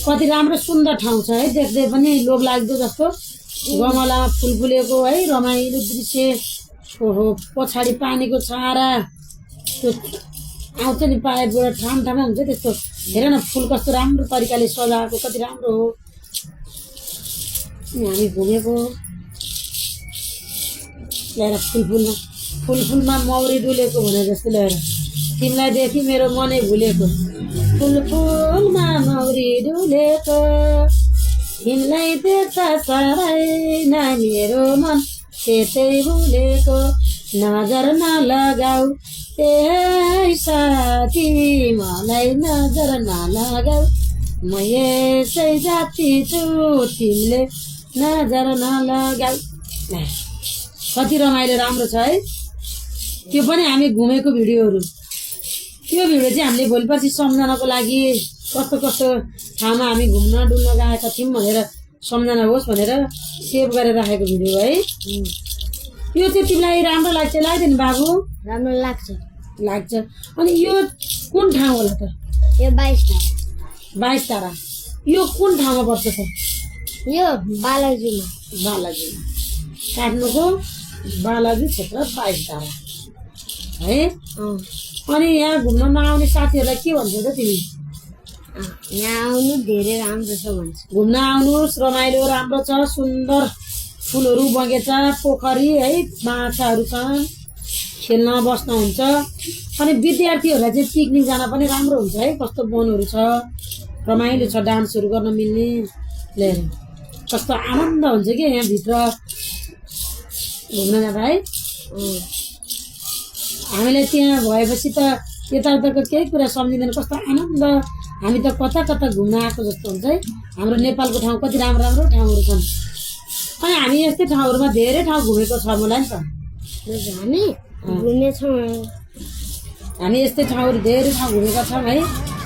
कति राम्रो सुन्दर ठाउँ छ है, देख्दै पनि लोभ लाग्दो जस्तो गमलामा फुल फुलेको है, रमाइलो दृश्य। ओहो, पछाडि पानीको छारा त्यो आउँछ नि पाइपबाट ठाउँमा हुन्छ त्यस्तो। हेर न फुल कस्तो राम्रो तरिकाले सजाएको, कति राम्रो हो। हामी घुमेको ल्याएर फुलफुलमा मौरी डुलेको भने जस्तो ल्याएर तिमीलाई देखि मेरो मनै भुलेको। फुलफुलमा मौरी डुलेको तिमीलाई देख्दा साह्रै नै मेरो मन त्यतै भुलेको। नजर नलगाऊ ए साथी मलाई नजर नलगाऊ, म यसै जाति छु तिमीले नजर नलगाऊ। कति रमाइलो राम्रो छ है। त्यो पनि हामी घुमेको भिडियोहरू। त्यो भिडियो चाहिँ हामीले भोलि पर्सि सम्झनाको लागि कस्तो कस्तो ठाउँमा हामी घुम्न डुल्न गएका थियौँ भनेर सम्झना होस् भनेर सेभ गरेर राखेको भिडियो है। यो चाहिँ तिमीलाई राम्रो लाग्छ लाग्दैन बाबु? राम्रो लाग्छ। अनि यो कुन ठाउँ होला त? यो 22 तारा। 22 तारा यो कुन ठाउँमा पर्छ त? यो बालाजुमा काट्नुको बालाजु क्षेत्र 22 तारा है। अनि यहाँ घुम्न नआउने साथीहरूलाई के भन्छौ त तिमी? यहाँ आउनु धेरै राम्रो छ भन्छ। घुम्न आउनुहोस्, रमाइलो राम्रो छ, सुन्दर फुलहरू बगैँचा पोखरी है, माछाहरू छन्, खेल्न बस्न हुन्छ। अनि विद्यार्थीहरूलाई चाहिँ पिकनिक जान पनि राम्रो हुन्छ है। कस्तो वनहरू छ, रमाइलो छ, डान्सहरू गर्न मिल्ने लिएर कस्तो आनन्द हुन्छ कि यहाँभित्र घुम्न जाँदा है। हामीलाई त्यहाँ भएपछि त यताउताको केही कुरा सम्झिँदैन, कस्तो आनन्द। हामी त कता कता घुम्न आएको जस्तो हुन्छ है। हाम्रो नेपालको ठाउँ कति राम्रो राम्रो ठाउँहरू छन्। अनि हामी यस्तै ठाउँहरूमा धेरै ठाउँ घुमेको छ मलाई नि त। हामी घुमेछौँ, हामी यस्तै ठाउँहरू धेरै ठाउँ घुमेका छौँ है।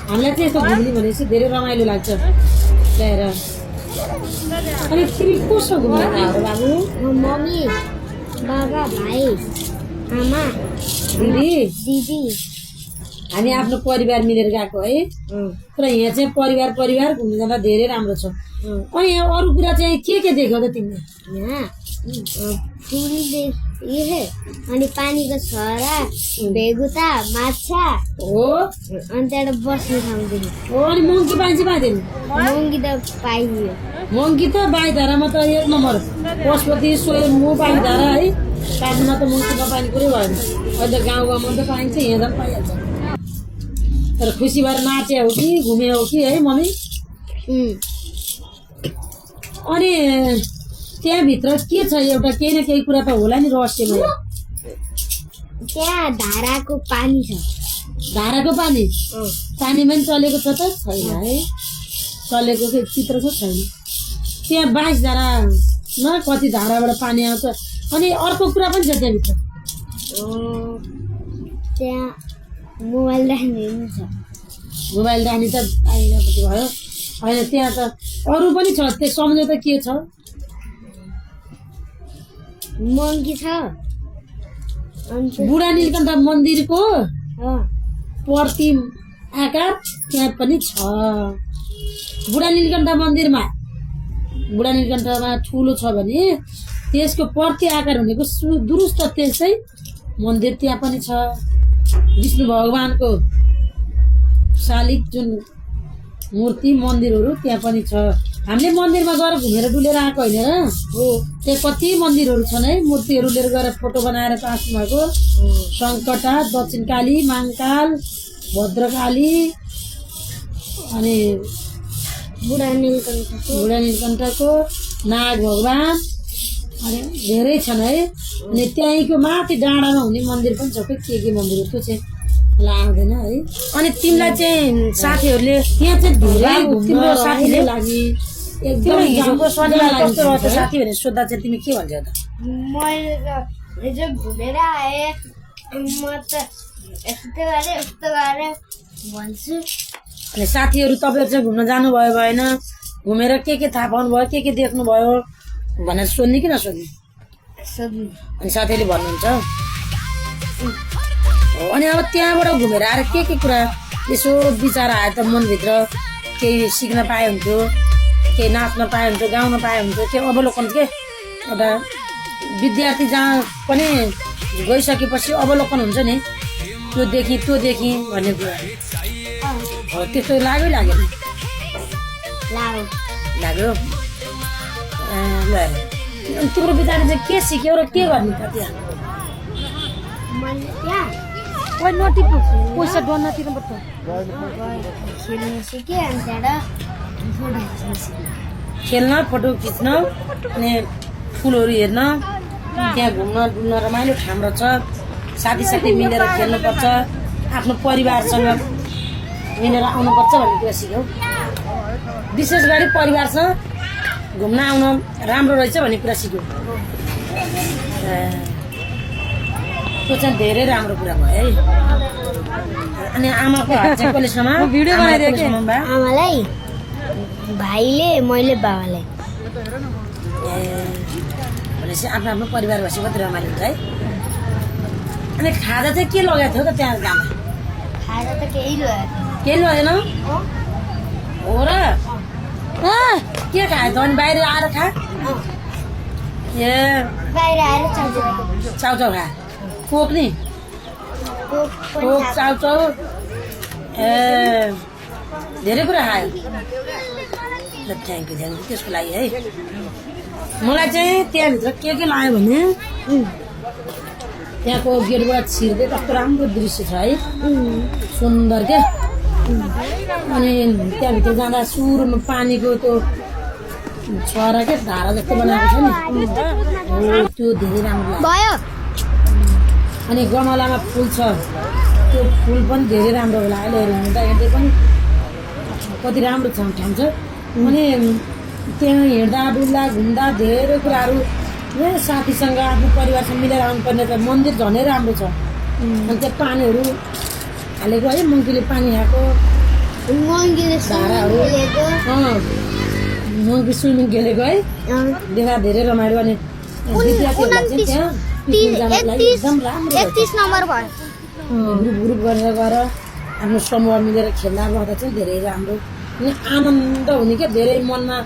हामीलाई चाहिँ यस्तो घुम्ने भनेपछि धेरै रमाइलो लाग्छ ल्याएर। अनि तिमी कोसँग घुम्न गएको बाबु? मम्मी, बाबा, भाइ, आमा, दिदी। हामी आफ्नो परिवार मिलेर गएको है। तर यहाँ चाहिँ परिवार घुम्न जाँदा धेरै राम्रो छ। अनि यहाँ अरू कुरा चाहिँ के देख्यौ त तिमीले? यहाँ फुल देखे, अनि पानीको छरा, भेगुता, माछा हो, अनि त्यहाँबाट बस्ने ठाउँ देखेँ। हो। अनि मङ्की पाइन्छ पाइँदैन? मङ्की त पाइयो। मङ्की त बाइधारामा त 1 नम्बर, पशुपति स्वयम्भू बाइधारा है। काठमा त मङ्की नपाइने कुरै भएन। अहिले त गाउँमा त पाइन्छ, यहाँ त पाइहाल्छ। तर खुसी भएर नाचे हो कि घुमे हो कि है मम्मी? अनि त्यहाँभित्र के छ? एउटा केही न केही कुरा त होला नि रहस्यमय। त्यहाँ धाराको पानी छ। धाराको पानी? पानीमा पनि चलेको छ त? छैन है, चलेको चित्र छ छैन। त्यहाँ 22 धारामा कति धाराबाट पानी आउँछ। अनि अर्को कुरा पनि छ त्यहाँभित्र? त्यहाँ मोबाइल राख्ने छ। मोबाइल राख्ने त आइरहेको भयो होइन। त्यहाँ त अरू पनि छ, त्यो सम्झौता के छ? मङ्की छ। बुढा नीलकण्ठ मन्दिरको प्रति आकार त्यहाँ पनि छ। बुढा नीलकण्ठ मन्दिरमा ठुलो छ भने त्यसको प्रति आकार भनेको दुरुस्त त्यसै मन्दिर त्यहाँ पनि छ। विष्णु भगवानको शालिक जुन मूर्ति मन्दिरहरू त्यहाँ पनि छ। हामीले मन्दिरमा गएर घुमेर डुलेर आएको होइन र हो। त्यहाँ कति मन्दिरहरू छन् है, मूर्तिहरू लिएर गएर फोटो बनाएर आएको भएको। सङ्कटा, दक्षिणकाली, माङकाल, भद्रकाली, अनि बुढा नीलकण्ठको, नाग भगवान, अनि धेरै छन् है। अनि त्यहीँको माथि डाँडामा हुने मन्दिर पनि छ। के मन्दिर हो त्यो चाहिँ मलाई आउँदैन है। अनि तिमीलाई चाहिँ साथीहरूले त्यहाँ चाहिँ धेरै तिम्रो साथीले लागि एकदम हिजोको शनिबार कस्तो रहेछ साथी भनेर सोद्धा चाहिँ तिमी के भन्छौ त? मैले त हिजो घुमेर आएँ, म त यस्तो गरे भन्छु। अनि साथीहरू तपाईँहरू चाहिँ घुम्न जानुभयो भएन, घुमेर के थाहा पाउनुभयो, के देख्नुभयो भनेर सोध्ने कि नसोध्ने? अनि साथीहरूले भन्नुहुन्छ। अनि अब त्यहाँबाट घुमेर आएर के कुरा यसो विचार आयो त मनभित्र? केही सिक्न पाए हुन्थ्यो, केही नाच्न पाए हुन्थ्यो, गाउन पाए हुन्थ्यो, त्यो अवलोकन के एउटा विद्यार्थी जहाँ पनि गइसकेपछि अवलोकन हुन्छ नि, त्यो देखि भन्ने कुरा हो। त्यस्तो लाग्यो लागेन? लाग्यो। ल तिम्रो बिचरा चाहिँ के सिक्यो र के गर्ने त त्यहाँ? मैले त्यहाँ पैसा डर नतिर्नु पर्छ। खेल्न सिकेँ अनि त्यहाँबाट फोटो खिच्न सिकेँ। खेल्न, फोटो खिच्न, अनि फुलहरू हेर्न, त्यहाँ घुम्न डुल्न रमाइलो ठाउँ रहेछ। साथी मिलेर खेल्नुपर्छ, आफ्नो परिवारसँग मिलेर आउनुपर्छ भन्ने कुरा सिक्यौ। विशेष गरी परिवारसँग घुम्न आउन राम्रो रहेछ भन्ने कुरा सिक्यौ। त्यो चाहिँ धेरै राम्रो कुरा भयो है। अनि आमाको हात चाहिँ कसले समायो? भिडियो बनाइदियो कि आमालाई, भाइले, मैले बाबालाई। भनेपछि आफ्नो आफ्नो परिवार भएपछि कति रमाइलो हुन्छ है। अनि खाजा चाहिँ के लगाएको थियो त त्यहाँ जाँदा? खाजा त केही लगेन हो र? के खायो त? अनि बाहिर आएर खा? ए बाहिर आएर चाउचाउ खा। कोक नि? कोक, चाउचाउ, ए धेरै कुरा खायो। ल थ्याङ्क यू त्यसको लागि है। मलाई चाहिँ त्यहाँभित्र के लाग्यो भने त्यहाँको गेटबाट छिर्दै कस्तो राम्रो दृश्य छ है, सुन्दर क्या। अनि त्यहाँभित्र जाँदा सुरुमा पानीको त्यो छरा क्या धारा जस्तो बनाएको छ नि, त्यो धेरै राम्रो लाग्यो। अनि गमलामा फुल छ, त्यो फुल पनि धेरै राम्रो होला। अहिले हिँड्दा पनि कति राम्रो ठाउँ छ। अनि त्यहाँ हिँड्दा डुल्दा घुम्दा धेरै कुराहरू साथीसँग आफ्नो परिवारसँग मिलेर आउनुपर्ने छ। मन्दिर झनै राम्रो छ। अनि त्यहाँ पानीहरू हालेको है, मङ्कीले पानी खाएको, धाराहरू, मङ्की स्विमिङ खेलेको है, देखा धेरै रमाइलो। अनि विद्यार्थीहरूलाई चाहिँ त्यहाँ पिकनिक जानको लागि एकदम राम्रो ग्रुप गरेर गएर आफ्नो समूह मिलेर खेल्दा गर्दा चाहिँ धेरै राम्रो। अनि आनन्द हुने क्या, धेरै मनमा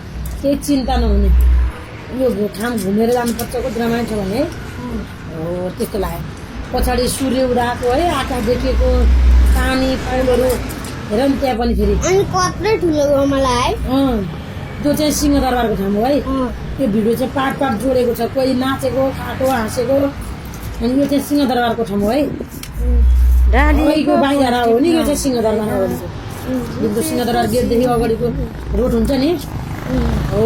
केही चिन्ता नहुने। यो ठाउँ घुमेर जानुपर्छ, कति रमाइलो छ भने हो त्यस्तो लाग्यो। पछाडि सूर्य उडाएको है, आकाश देखिएको, पानी पाइलहरू हेर नि त्यहाँ पनि फेरि। अनि कत्रो ठुलो गमला है, त्यो चाहिँ सिंहदरबारको ठाउँ हो है। त्यो भिडियो चाहिँ पार्ट जोडेको छ, कोही नाचेको, खाएको, हाँसेको। अनि यो चाहिँ सिंहदरबारको ठाउँ हो है, डालीको बाहिर हो नि। यो चाहिँ सिंहदरबार हो नि, जुन सिंहदरबार गेटदेखि अगाडिको रोड हुन्छ नि, हो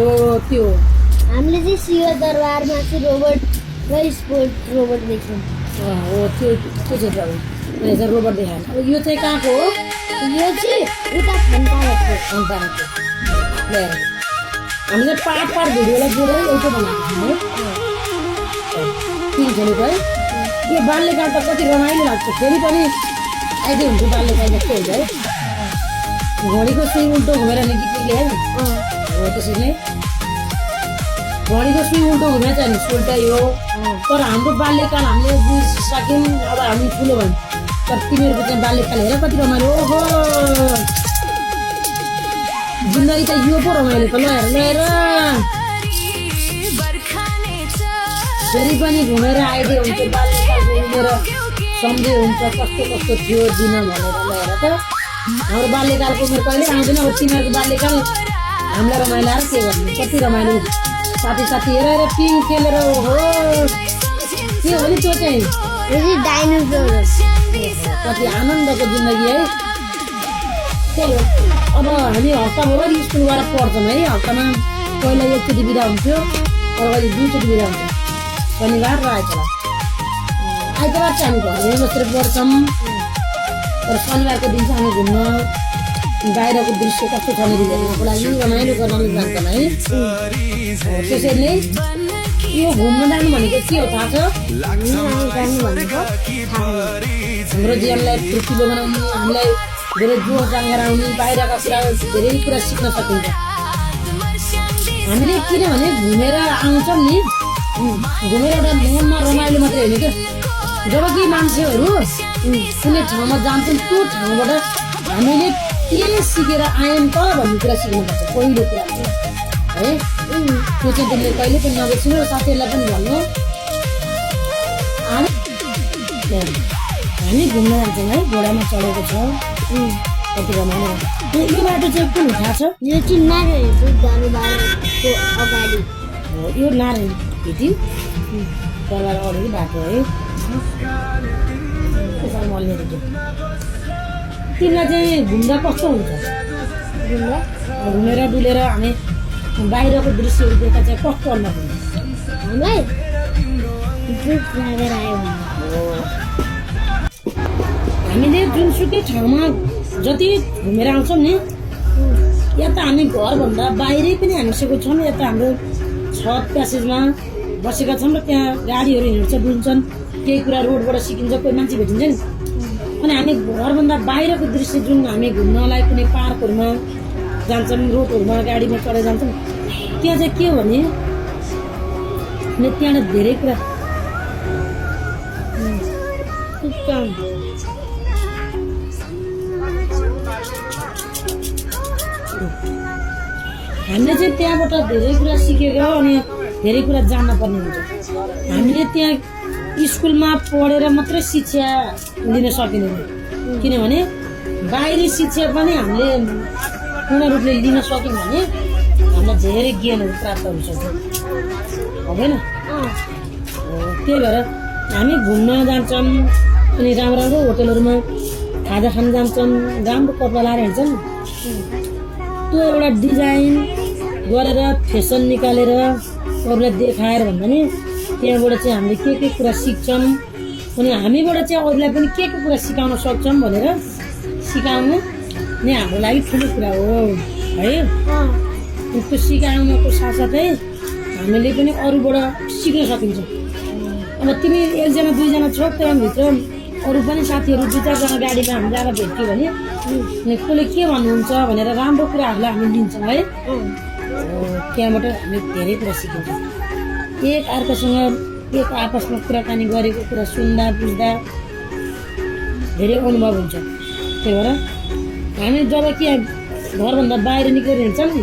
त्यो। हामीले चाहिँ सिंहदरबारमा चाहिँ रोबोट र स्पोर्ट रोबोट देख्यौँ। हो त्यो चाहिँ चाहिँ रोबोट देखाएन। अब यो चाहिँ कहाँको हो? यो चाहिँ उता खन्ताको ल्याएर हामीले पार्ट भिडियोलाई जोडेर एउटै बनाएको छौँ है। किन खेलेको है, यो बाल्यकाल त कति रमाइलो लाग्छ। फेरि पनि आइदिए हुन्छ बाल्यकाल जस्तो हुन्छ है। घडीको सुई उल्टो घुमेर निक्ले है, हो त्यसरी नै घडीको सुई उल्टो घुमेर चाहिँ हामी सुल्टायो। तर हाम्रो बाल्यकाल हामीले बुझिसक्यौँ, अब हामी ठुलो भयौँ। तर तिमीहरूको चाहिँ बाल्यकाल हेर कति रमाइलो। ओहो जिन्दगी त यो पो रमाइलो त। लिएर फेरि पनि घुमेर आइदिए हुन्छ, बाल्यकाल घुमेर सम्झे हुन्छ कस्तो कस्तो थियो दिन भनेर। लिएर त हाम्रो बाल्यकालको उमेर कहिले आउँदैन। अब तिमीहरूको बाल्यकाल हामीलाई रमाइलो आएर के गर्नु, कति रमाइलो। साथी हेरेर पिङ खेलेर हो के हो नि त्यो चाहिँ डाइनोसर। कति आनन्दको जिन्दगी है। त्यही हो। अब हामी हप्ताभरि स्कुल गएर पढ्छौँ है। हप्तामा पहिला एकचोटि बिदा हुन्थ्यो, अहिले दुईचोटि बिदा हुन्छ, शनिबार र आइतबार। आइतबार चाहिँ हामी घरमै बसेर पढ्छौँ। तर शनिबारको दिन चाहिँ हामी घुम्न बाहिरको दृश्य कस्तो छ भने हेर्नको लागि रमाइलो गर्न जान्छौँ है। त्यसरी नै यो घुम्न जानु भनेको के हो थाहा छ? हाम्रो जीवनलाई फुर्तिलो बनाउने, हामीलाई धेरै जोड जाँगर आउने, बाहिरका कुरा धेरै कुरा सिक्न सकिन्छ। हामीले किनभने घुमेर आउँछौँ नि, घुमेर एउटा मनमा रमाइलो मात्रै होइन क्या। जब कि मान्छेहरू कुनै ठाउँमा जान्छन्, त्यो ठाउँबाट हामीले के सिकेर आएँ त भन्ने कुरा सिक्नुपर्छ पहिलो कुरा है। त्यो चाहिँ तिमीले कहिले पनि नबिर्सिनु र साथीहरूलाई पनि भन्नु। हामी घुम्न जान्छौँ है, घोडामा चढेको छ कति रमाइलो। यो बाटो चाहिँ कुन थाहा छ? यो चाहिँ नारायण जाने बाटोको अगाडि हो, यो नारायण भेटी दरबार अगाडि बाटो है। तिमीलाई चाहिँ घुम्दा कस्तो हुन्छ? घुमेर डुलेर हामी बाहिरको दृश्यहरू देख्दा चाहिँ कस्तो अनुभव हुन्छ? हामीलाई दुःख लागेर आयो हामीले जुनसुकै ठाउँमा जति घुमेर आउँछौँ नि, या त हामी घरभन्दा बाहिरै पनि हामीसँग छौँ, या त हाम्रो छत प्यासेजमा बसेका छौँ र त्यहाँ गाडीहरू हिँड्छ डुल्छन्, केही कुरा रोडबाट सिकिन्छ, कोही मान्छे भेटिन्छ नि। अनि हामी घरभन्दा बाहिरको दृश्य जुन हामी घुम्नलाई कुनै पार्कहरूमा जान्छौँ, रोडहरूमा गाडीमा चढेर जान्छौँ, त्यहाँ चाहिँ के हो भने त्यहाँबाट धेरै कुरा हामीले चाहिँ त्यहाँबाट धेरै कुरा सिकेको अनि धेरै कुरा जान्न पर्ने हुन्छ। हामीले त्यहाँ स्कुलमा पढेर मात्रै शिक्षा लिन सकिँदैन, किनभने बाहिरी शिक्षा पनि हामीले पूर्ण रूपले लिन सक्यौँ भने हामीलाई धेरै ज्ञानहरू प्राप्त हुन्छ होइन। त्यही भएर हामी घुम्न जान्छौँ, अनि राम्रो राम्रो होटलहरूमा खाजा खान जान्छौँ, राम्रो कपडा लाएर हिँड्छौँ। त्यो एउटा डिजाइन गरेर फेसन निकालेर अरूलाई देखाएर भन्दा नि त्यहाँबाट चाहिँ हामीले के कुरा सिक्छौँ, अनि हामीबाट चाहिँ अरूलाई पनि के कुरा सिकाउन सक्छौँ भनेर सिकाउनु नै हाम्रो लागि ठुलो कुरा हो है। त्यो सिकाउनको साथसाथै हामीले पनि अरूबाट सिक्न सकिन्छ। अब तिमी एकजना दुईजना छ, त्यहाँभित्र अरू पनि साथीहरू दुई चारजना गाडीमा हामी जाँदा भेट्यो भने कसले के भन्नुहुन्छ भनेर राम्रो कुराहरूलाई हामी लिन्छौँ है। त्यहाँबाट हामीले धेरै कुरा सिकिन्छौँ। एक अर्कासँग एक आपसमा कुराकानी गरेको कुरा सुन्दा बुझ्दा धेरै अनुभव हुन्छ। त्यही भएर हामी जब कि घरभन्दा बाहिर निस्केर हिँड्छौँ नि,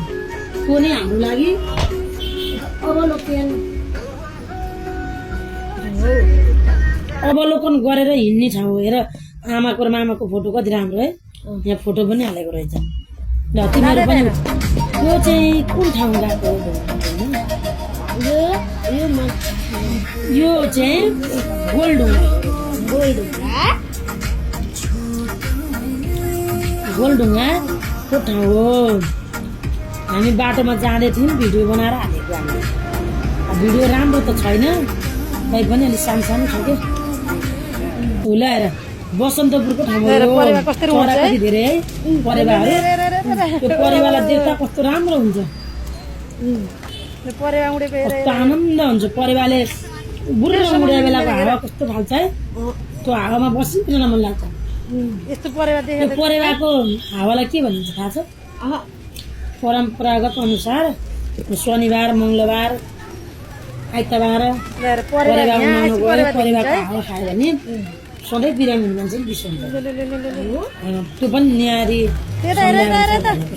त्यो नै हाम्रो लागि अवलोकन गरेर हिँड्ने ठाउँ हो। हेर आमाको र मामाको फोटो कति राम्रो है, यहाँ फोटो पनि हालेको रहेछ। ल तिमीहरू पनि यो चाहिँ कुन ठाउँ गएको हो? यो चाहिँ गोलढुङ्गाको ठाउँ हो। हामी बाटोमा जाँदै थियौँ, भिडियो बनाएर हालेको हामीले। भिडियो राम्रो त छैन, तै पनि अलिक सानो छ क्या। ल्याएर बसन्तपुरको ठाउँमा चरा कति धेरै है परेवाहरू। त्यो परेवालाई देख्दा कस्तो राम्रो हुन्छ, कस्तो आनन्द हुन्छ। परेवाले बुढो उडेको बेलाको हावा कस्तो फाल्छ है, त्यो हावामा बसिरहन मन लाग्छ। यस्तो परेवाको हावालाई के भनिन्छ थाहा छ? परम्परागत अनुसार शनिबार मङ्गलबार आइतबार परेवा उमाउनु गयो, परेवाको हावा खायो भने सधैँ बिरामी हुने मान्छे बिस हुन्छ। त्यो पनि न्यारी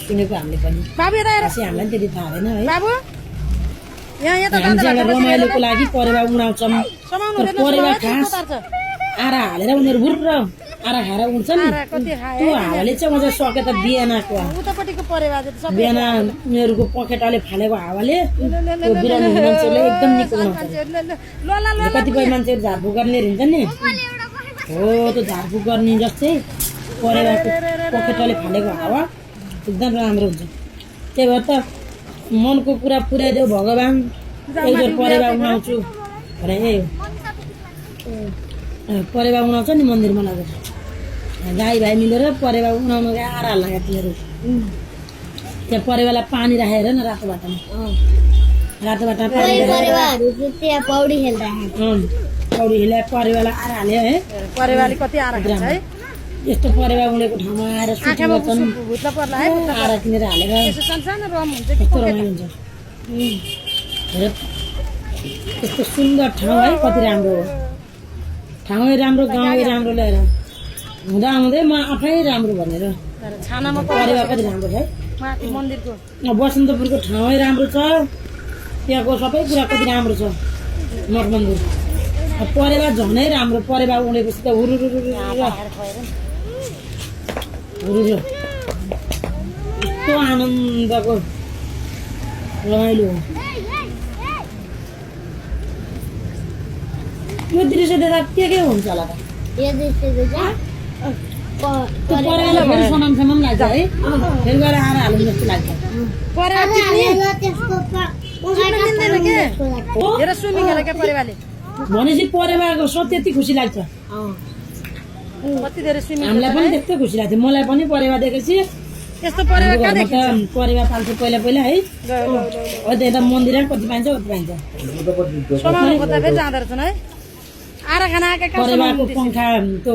सुनेको हामीले पनि, हामीलाई त्यति थाहा भएन है। हामी चाहिँ रमाइलोको लागि परेवा उडाउँछौँ। परेवा घाँस आरा हालेर उनीहरू बुर्र आरा खाएर उड्छ नि, त्यो हावाले चाहिँ मजा सक्यो त। बिहानको बिहान उनीहरूको पखेटाले फालेको हावाले त्यो बिरामी हुने मान्छेले एकदम निको बनाउँछ। कतिपय मान्छेहरू झारफुक गर्ने हिँड्छ नि, हो त्यो झारफुक गर्ने जस्तै परेवाको पखेटाले फालेको हावा एकदम राम्रो हुन्छ। त्यही भएर त मनको कुरा पुर्याइदेऊ भगवान्, एकजोर परेवा उडाउँछु भने यही हो। परेवा उडाउँछ नि मन्दिरमा लगेर, गाई भाइ मिलेर परेवा उडाउनु गए आरा लाग्यो तिनीहरू। त्यहाँ परेवालाई पानी राखेर न रातो बाटामा पौडी हिँड्दा परेवालाई आरा हाल्यो है। परेवाले कति आरा खान्छ है। यस्तो परेवा उडेको ठाउँमा आएर सुटिङ गर्छन्, आरा किनेर हालेर कस्तो रमाइलो हुन्छ। हेर यस्तो सुन्दर ठाउँ है, कति राम्रो हो। ठाउँै राम्रो, गाउँै राम्रो ल्याएर हुँदा हुँदै म आफै राम्रो भनेर तर छानामा परेवा कति राम्रो छ है माथि मन्दिरको बसन्तपुरको ठाउँै राम्रो छ त्यहाँको सबै कुरा कति राम्रो छ मठ मन्दिर परेवा झनै राम्रो परेवा उडेपछि त हुरुरु यस्तो आनन्दको रमाइलो हो यो दृश्य देख्दा के हुन्छ होला त यो दृश्य देख्दा त्यो परेवालाई फेरि सामान लाग्छ है फेरि गएर आएर हाल्नु जस्तो लाग्छ परेवा हेर स्विमिङ हेर क्या परेवाले भनेपछि परेवाको त्यति खुसी लाग्छ कति धेरै स्विमिङ हामीलाई पनि त्यस्तै खुसी लाग्थ्यो मलाई पनि परेवा देखेपछि यस्तो परेवा कहाँ घरमा त परेवा पाल्थ्यो पहिला पहिला है यता मन्दिर कति पाइन्छ कति पाइन्छ समाउनु खोज्दा फेरि जाँदो रहेछन् है आरा खाना आएका कहाँ परेवाको पङ्खा त्यो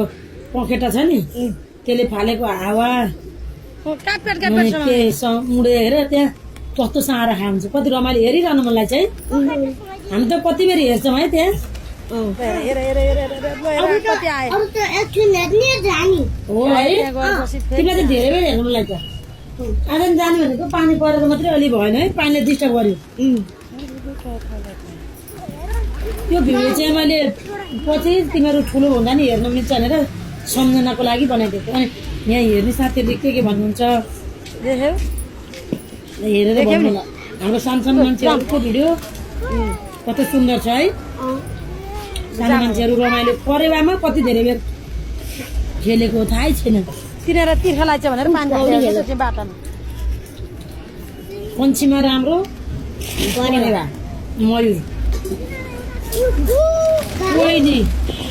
पखेटा छ नि त्यसले फालेको हावा काटपेट अनि उडेर त्यहाँ कस्तो सारा खान्छ कति रमाइलो हेरिरहनु मन लाग्छ है हामी त कति बेर हेर्छौँ है त्यहाँ हेर हेर हेर हेर कति आए अब त एकछिन हेर्ने जानी हो है तिमीलाई त धेरै बेर हेर्नु मन लाग्छ आज जानु भनेको पानी परेर मात्रै अलि भएन है पानीले डिस्टर्ब गर्यो त्यो भिडियो चाहिँ मैले पछि तिमीहरू ठुलो हुँदा नि हेर्न मिल्छ भनेर सम्झनाको लागि बनाइदिएको अनि यहाँ हेर्ने साथीहरूले के भन्नुहुन्छ देख्यौ हेरेर भन्नु होला हाम्रो सानसानो मान्छेहरूको भिडियो कति सुन्दर छ है सानो मान्छेहरू रमाइलो परेवामा कति धेरै बेर खेलेको थाहै छैन तिनीहरू तिर्खा लाग्छ भनेर पानी हालिदिएको छ बाटामा पन्छीमा राम्रो परेवा मयूर नि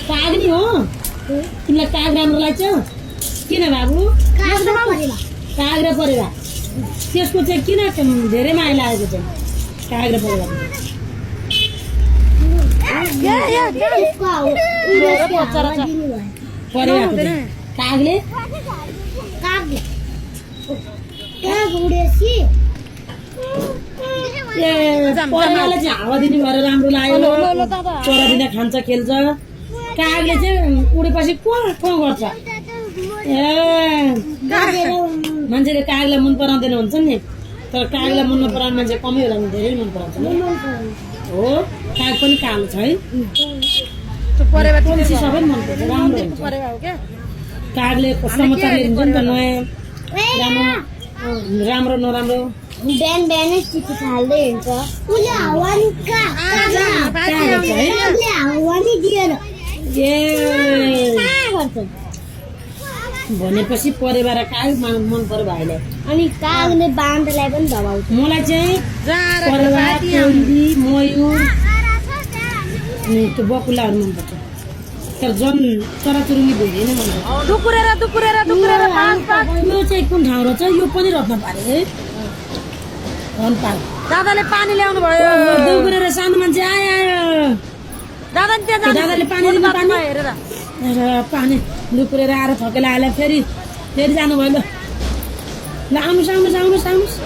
काग नि हो तिमीलाई काग राम्रो लाग्छ किन बाबु काग र परेवा त्यसको चाहिँ किन धेरै माया लागेको चाहिँ काग र परेवा कागले परेवालाई चाहिँ हावा दिने भएर राम्रो लाग्यो चरा दिन खान्छ खेल्छ कागले चाहिँ उडेपछि को गर्छ मान्छेले कागलाई मन पराउँदैन हुन्छ नि तर कागलाई मन नपराउने मान्छे कमै होला भने धेरै मन पराउँछ हो काग पनि कालो छ है पन्छी सबै मन पर्छ राम्रो हुन्छ कागले समाचार लिन्छ नि त नयाँ राम्रो नराम्रो बिहान बिहानै चिठी फाल्दै हिँड्छ उसले हावा नि हावा नि दिएर भनेपछि परेवा र काग मन पर्यो भाइलाई अनि कागले बाँदरलाई पनि धमाउँछ मलाई चाहिँ परेवा कोइली मयूर अनि त्यो बकुलाहरू मनपर्छ तर चराचुरुङ्गी धेरै नै मनपर्छ यो चाहिँ कुन ठाउँ रहेछ यो पनि रत्न पारे है दादाले पानी ल्याउनु भयो दुकुरेर सानो मान्छे आयो दादाले पानी दिनु हेरेर पानी दुकुरेर आएर थकेर आएर फेरि जानुभयो ल आउनुहोस्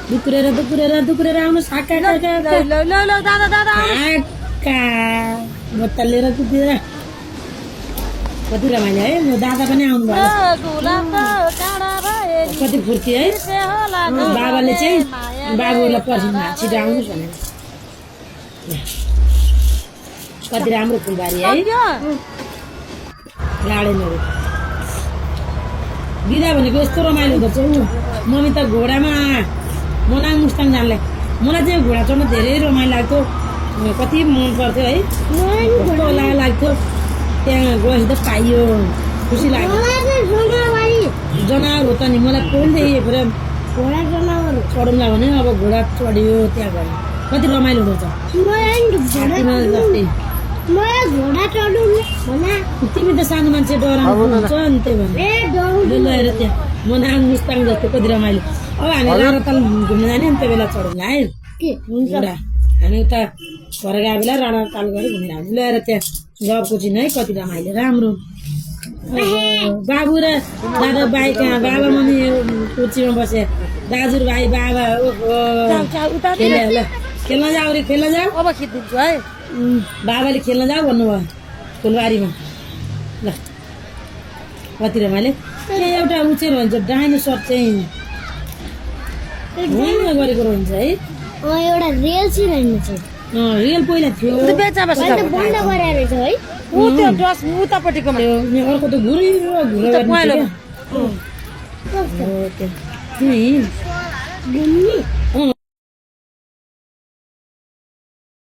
दुकुरेर आउनुहोस् बत्ता लिएर कुदेर कति रमाइलो है म दादा पनि आउनु भयो कति फुर्ती है बाबाले चाहिँ बाबुहरूलाई पर्सिनु छिटो आउनुहोस् भनेर कति राम्रो फुलबारी है गार्डनहरू बिदा भनेको यस्तो रमाइलो हुँदो रहेछ मम्मी त घोडामा मनाङ मुस्ताङ जानलाई मलाई चाहिँ घोडा चढ्न धेरै रमाइलो लाग्थ्यो कति मन पर्थ्यो है कस्तो लाग्थ्यो त्यहाँ गएपछि त पाइयो खुसी लाग्यो जनावर हो त नि मलाई पहिलेदेखि फेरि घोडा जनावर चढौँला भने अब घोडा चढ्यो त्यहाँ गयो कति रमाइलो हुँदो तिमी त सानो मान्छे डराउनु हुन्छ नि त्यही भएर गएर त्यहाँ मनाङ मुस्ताङ जस्तो कति रमाइलो अब हामी राणाताल घुम्न जाने नि त्यो बेला चढौँला है घोडा हामी उता घर गए बेला राणाताल गएर घुमेर हामी ल्याएर त्यहाँ गएको छिन् है कति रमाइलो राम्रो बाबु र दादा भाइ कहाँ बाबा मम्मी कुर्सीमा बसे दाजुभाइ बाबा खेल्न जाऊ रे खेल्न जाऊ अब खिचिदिन्छु है बाबाले खेल्न जाऊ भन्नुभयो फुलबारीमा ल कति रमाइलो यहाँ एउटा उचेर भन्छ डाइनोसर चाहिँ भुइँमा गरेको रहन्छ है एउटा रेल चाहिँ रहेछ रियल पहिला थियो त्यो बेचा बस्छ बन्द गरे रहेछ है ऊ त्यो डस उतापट्टिकोमा यो अर्को त घुरिरो घुरो पहेँलो गर्ने थियो। हो त्यो तिमी घुम्ने